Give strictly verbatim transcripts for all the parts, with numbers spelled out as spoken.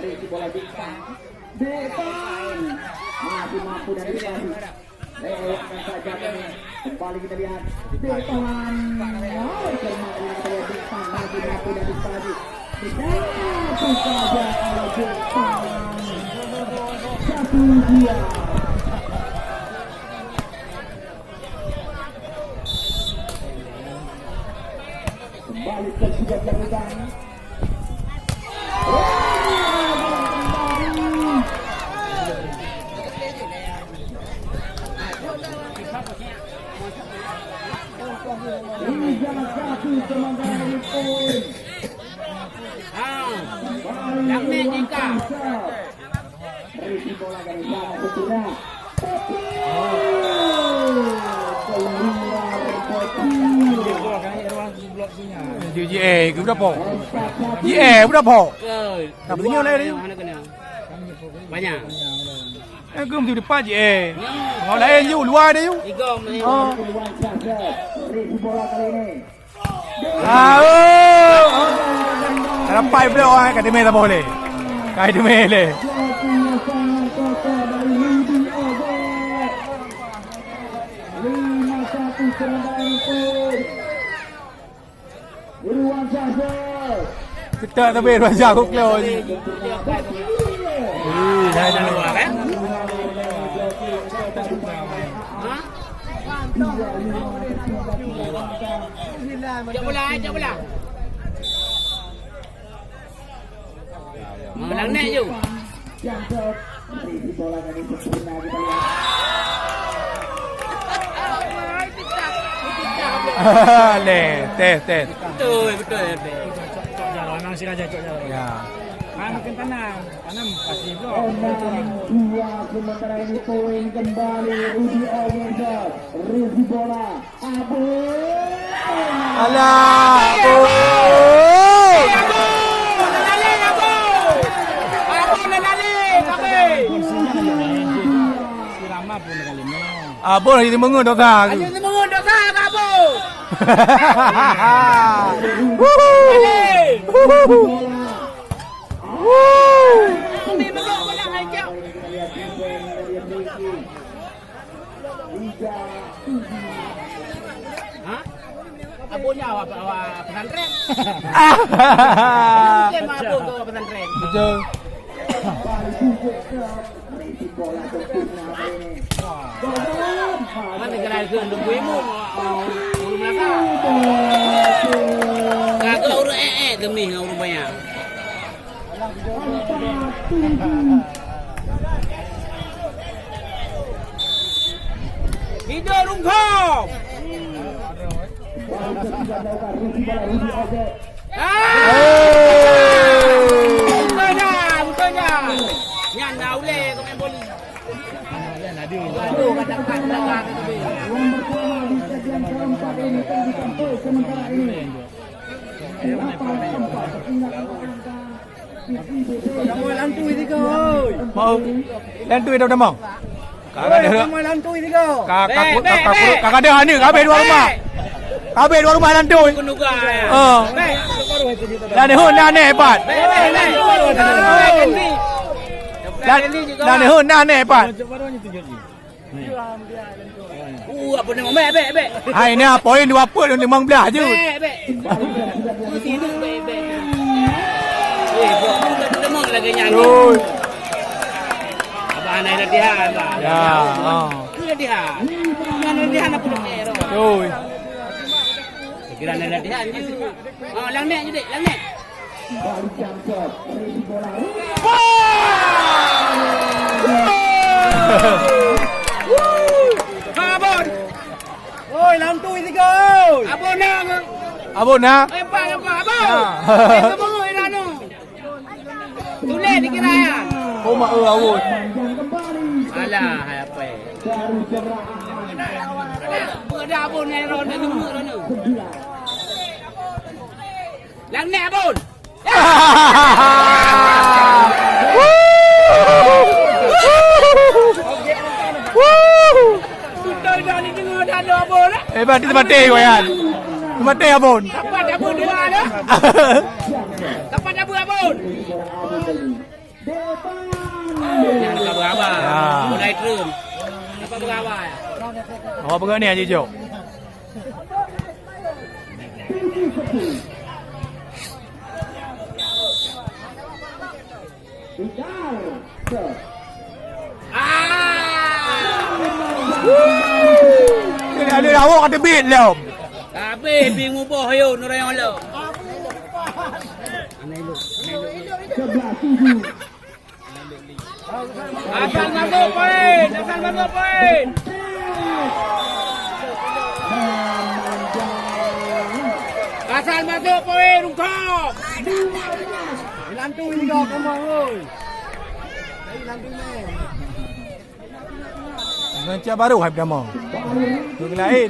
Riki bola Bintang. Bintang. Masih mampu dari Bintang. Lewatkan saja kami. Kembali kita lihat. Bintang. Oh, cermat kita lihat Bintang. Masih mampu dari Bintang. Satu saja oleh Bintang. Satu dua. Kembali ke sudah dilakukan. Tiga satu sementara ini poin. Kembali Bintang. Ji, ji, eh, ke berapa? Ji, eh, berapa? Ke. Tak punya lah dia. Mana kena? Banyak. Eh, ke mesti depan ji, eh. Orang lain ju, luar dia ju. Tiga menit. Oh. Ah, oh. Rapai pula orang kat demi tak boleh. Kai demi le. Kita tapi raja kok keluar ni. Cok bola, cok bola. Menang naik je. Leh, tes, tes. Betul, betul, betul. Cok, cok jalan, memang sengaja cok jalan. Ya. Kan makin tanam, tanam pasti blok. Enam dua sementara ini poin kembali Rudi Omerda. Rudi bola. Alah, Abu. Abu lagi temengun dosa. Lagi temengun dosa, Abu. Wuhu. Wuhu. Wuhu. Ha? Abon nyan awak, awak pesantren. Mungkin mak abon tu awak pesantren. Betul. Mana gerai ke nunggu ibu? Urus belakang. Kagak urus eh, eh, gemis dengan urus banyak. Hidup Rungkhom! Ah! Betul dah, betul dah. Nyan dah uleh kau main boli. Aduh, kata empat belakang tu. Mau lantui tiga, oi. Mau lantui dah, dah mau. Kakak dah. Mau lantui tiga. Kakak, kakak, kakak, kakak dah ni, habis dua rumah. Habis dua rumah lantui. Oh. Dah ni, hun, dah ni, hebat. Dah, dah ni, hun, dah ni, hebat. Uh, apa nama? Bek, bek, bek. Hai, ni poin dua puluh, lima belas je. Bek, bek. Mesti hidup, bek, bek. Eh, buat apa tak temu lagi nyan? Oi. Abang anak latihan, abang. Ya, oh. Itu latihan. Kan latihan apa nak error? Oi. Kira anak latihan je. Oh, lang nek je, dek, lang nek. Wah! Abon, ha? Eh, abang, abang, abang. Ha. Eh, kamu, eh, dah, no. Tulis dikira ya. Koma, eh, abon. Alah, hai apa, eh? Apa dah abon, eh, ron, eh, semua, ron, eh. Lang nèk abon. Hebat, dia maté, Wayan. Dia maté, Abon. Dapat apa dua dah? Dapat apa, Abon? Jangan kabur abang. Ah. Mulai turun. Dapat berapa ya? Awak pegang ni, Haji Jok. Ada awak kata bit lom. Tapi bingung boh yo nurayong lom. Asal masuk poin, asal masuk poin. Asal masuk poin, rungkap. Ilantu ini kau kamu, oi. Ilantu ini. Macam baru hai pertama. Tu lain.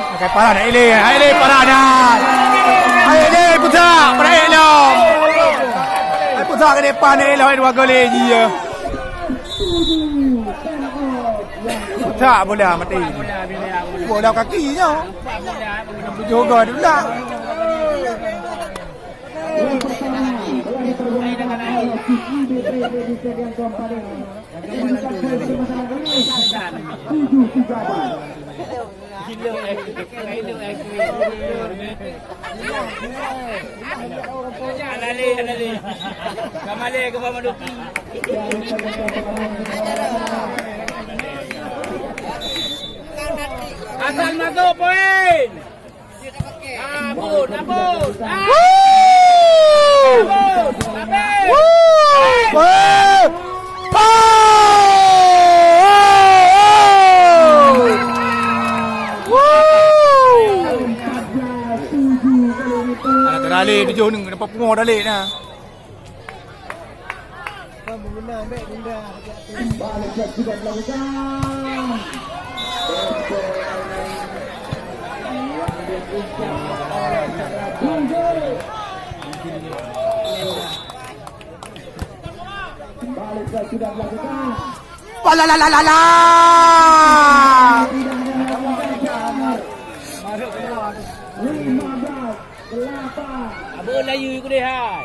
Pakai parah nak ilé, hai ilé parah dah. Hai ilé pusak, parah ilé. Hai pusak ke depan ilé, hai dua gol lagi ya. Pusak bola mati. Bola kaki nya. Tujuh gol tu lah. Asal masuk poin. Abon, abon. Abon, abon. Ada teralih tujuh ni, dapat pungo dalih nah. Balik ke sudah dilakukan. Bala la la la la. Lima belas delapan. Abon layu ikut deh hai.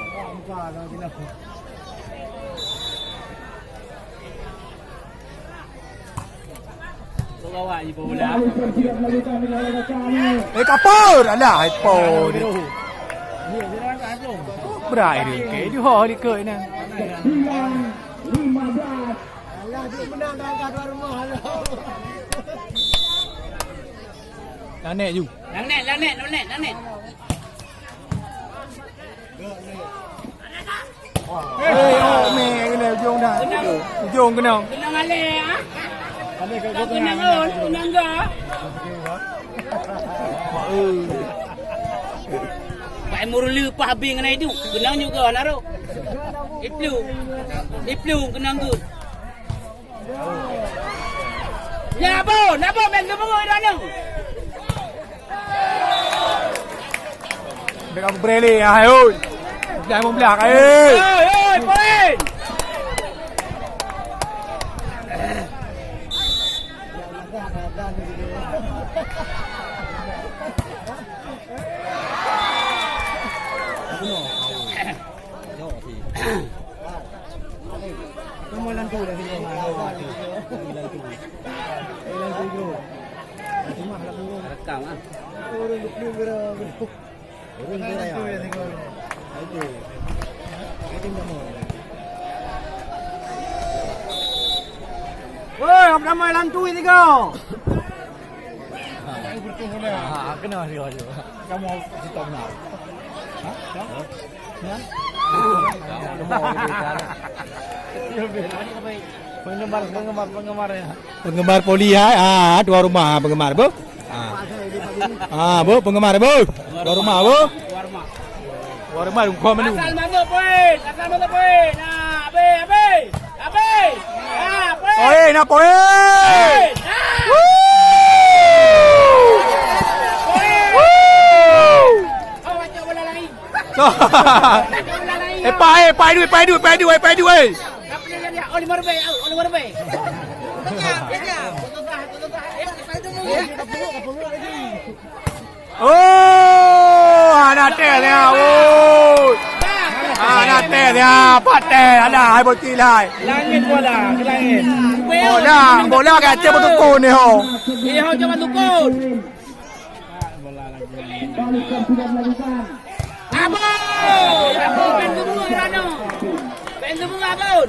Eh, kapur! Alah, hai po. Berai dia ke? Dia ho dia ke ni. Lanet ju. Lanet, lanet, lanet, lanet. Eh, oh, meh, kena ujung dah. Ujung kena. Kena ngaleh, ah. Kena ngaleh, kena ngaleh. Pak Murli pah bing kena itu. Kena juga, naruh. Iplu. Iplu kena ngut. Ya, Abon, Abon, main ke bengoi dah ni. Bek aku berele, ah, oi. Dah membelah, eh. Oi, oi, poin. Rekam ah. Woi, apa nama lantui tiga? Ah, kena dia tu. Kamu kita benar. Ha? Penggemar, penggemar, penggemar ya. Penggemar Poli hai, ah, tuan rumah penggemar, bu. Ah. Ah, bu, penggemar, bu. Tuan rumah, bu. Tuan rumah, bu. Asal masuk poin, asal masuk poin. Nah, habis, habis. Habis. Nah, poin. Poin, nah, poin. Poin. Nah. Woo! Woo! Oh, macam bola lari. Eh, pai, eh, pai duit, pai duit, pai duit, eh, pai duit, eh. Oh, lima ribèe, oh, lima ribèe. Oh, hana teh nya, oh. Hana teh nya, pat teh, alah, hai bocil hai. Langit bola, di langit. Bola, bola kacau betul ni ho. Iya, ho, coba tukun. Abon! Abon, main semua, Rano. Main semua, Abon.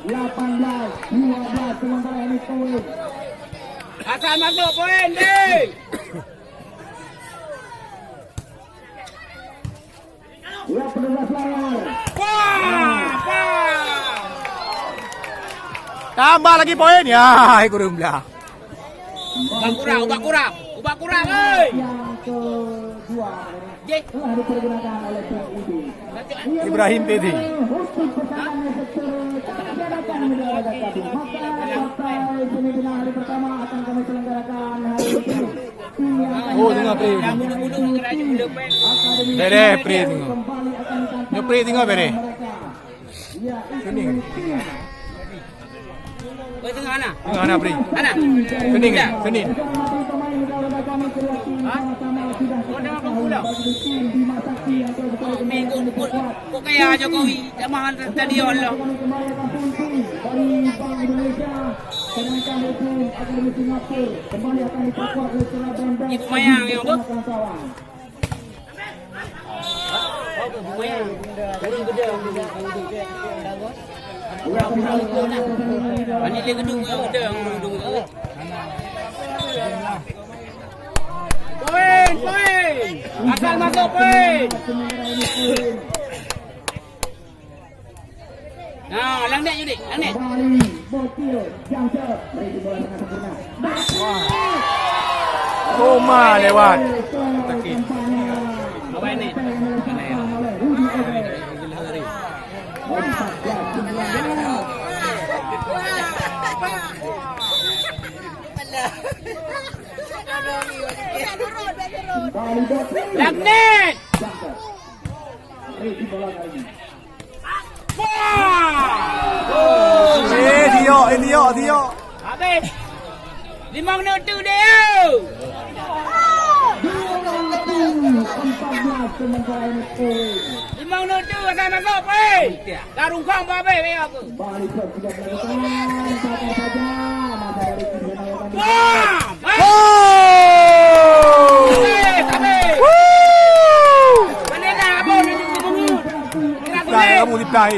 Delapan belas dua belas, sementara ini poin. Asal masuk poin, deh. Wah, petugas layar. Wah, wah. Tambah lagi poin. Ya, hai kureueng blah. Ubak kurang, ubak kurang. Ubak kurang, hei. Yang kedua. Jeh. Telah dipergunakan oleh tim Ibrahim Pidhi. Untuk pertandingan secara tak diadakan di negara Qatar. Maka partai semifinal hari pertama akan kami selenggarakan hari ini. Oh, tengah pre. Bere pre tengah. Nyo pre tengah bere. Kuning. Oh, tengah ana. Tengah ana pre. Ana. Kuning. Kuning. Ha? Oh, tengah pula. Oh, minggu pukul. Kok kaya Jokowi, tak mahal stadion lah. Ibu Mayang yang apa? Ani dia gedung yang udah yang gedung tu. Poin, poin. Asal masuk poin. Nah, lang dek, Judik, lang dek. Roma lewat. Taki. Awai ni. Lang dek. Wah! Eh, diok, eh, diok, diok. Habis. Limong neu tu deh, yo. Limong neu tu asai masuk, weh. Tarung kong babeh, weh, aku. Wah! Woo! Diplai, kamu diplai.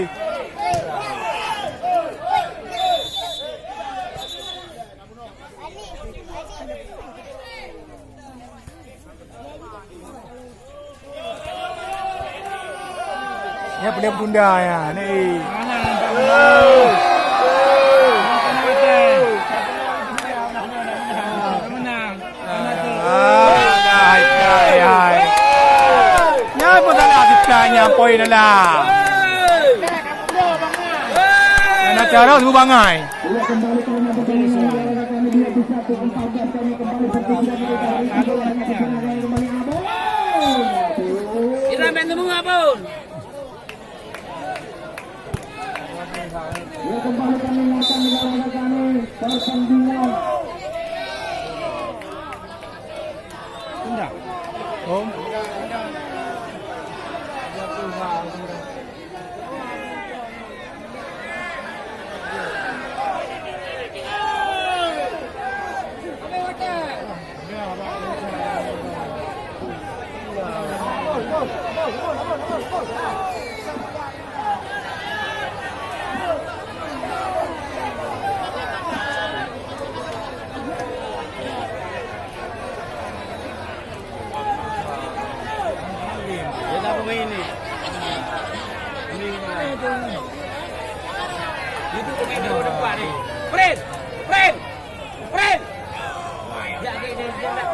Ya, boleh tunda ya. Ni. Ah, hai, hai, hai. Nyan pun salah kita nyan poin lah. Nyan cara tu bangai. Ira main semua pun. Indah. Om. Dia tak pemain ni.